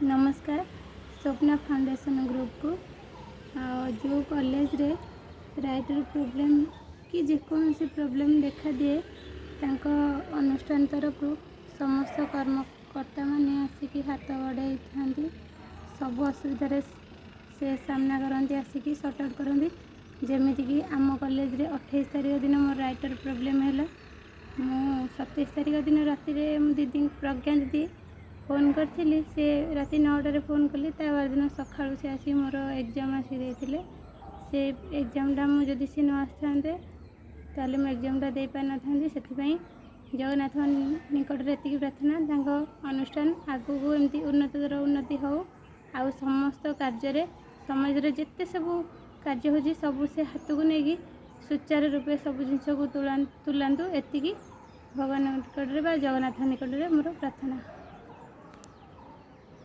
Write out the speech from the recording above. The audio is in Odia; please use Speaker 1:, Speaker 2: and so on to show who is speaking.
Speaker 1: ନମସ୍କାର ସ୍ୱପ୍ନା ଫାଉଣ୍ଡେସନ୍ ଗ୍ରୁପକୁ। ଆଉ ଯେଉଁ କଲେଜରେ ରାଇଟର୍ ପ୍ରୋବ୍ଲେମ୍ କି ଯେକୌଣସି ପ୍ରୋବ୍ଲେମ୍ ଦେଖାଦିଏ, ତାଙ୍କ ଅନୁଷ୍ଠାନ ତରଫରୁ ସମସ୍ତ କର୍ମକର୍ତ୍ତାମାନେ ଆସିକି ହାତ ବଢ଼ାଇଥାନ୍ତି। ସବୁ ଅସୁବିଧାରେ ସେ ସାମ୍ନା କରନ୍ତି, ଆସିକି ସର୍ଟ ଆଉଟ୍ କରନ୍ତି। ଯେମିତିକି ଆମ କଲେଜରେ 28 ତାରିଖ ଦିନ ମୋର ରାଇଟର୍ ପ୍ରୋବ୍ଲେମ୍ ହେଲା। ମୁଁ 27 ତାରିଖ ଦିନ ରାତିରେ ମୁଁ ଦିଦି, ପ୍ରଜ୍ଞା ଦିଦି ଫୋନ୍ କରିଥିଲି। ସେ ରାତି 9ଟାରେ ଫୋନ୍ କଲି, ତା ପରଦିନ ସକାଳୁ ସେ ଆସିକି ମୋର ଏକ୍ଜାମ୍ ଆସି ଦେଇଥିଲେ। ସେ ଏକ୍ଜାମ୍ଟା ମୁଁ ଯଦି ସେ ନ ଆସିଥାନ୍ତେ, ତାହେଲେ ମୁଁ ଏକ୍ଜାମ୍ଟା ଦେଇପାରିନଥାନ୍ତି। ସେଥିପାଇଁ ଜଗନ୍ନାଥଙ୍କ ନିକଟରେ ଏତିକି ପ୍ରାର୍ଥନା, ତାଙ୍କ ଅନୁଷ୍ଠାନ ଆଗକୁ ଏମିତି ଉନ୍ନତର ଉନ୍ନତି ହେଉ ଆଉ ସମସ୍ତ କାର୍ଯ୍ୟରେ, ସମାଜରେ ଯେତେ ସବୁ କାର୍ଯ୍ୟ ହେଉଛି, ସବୁ ସେ ହାତକୁ ନେଇକି ସୁଚାରୁ ରୂପେ ସବୁ ଜିନିଷକୁ ତୁଲାନ୍ତୁ। ଏତିକି ଭଗବାନଙ୍କ ନିକଟରେ ବା ଜଗନ୍ନାଥଙ୍କ ନିକଟରେ ମୋର ପ୍ରାର୍ଥନା।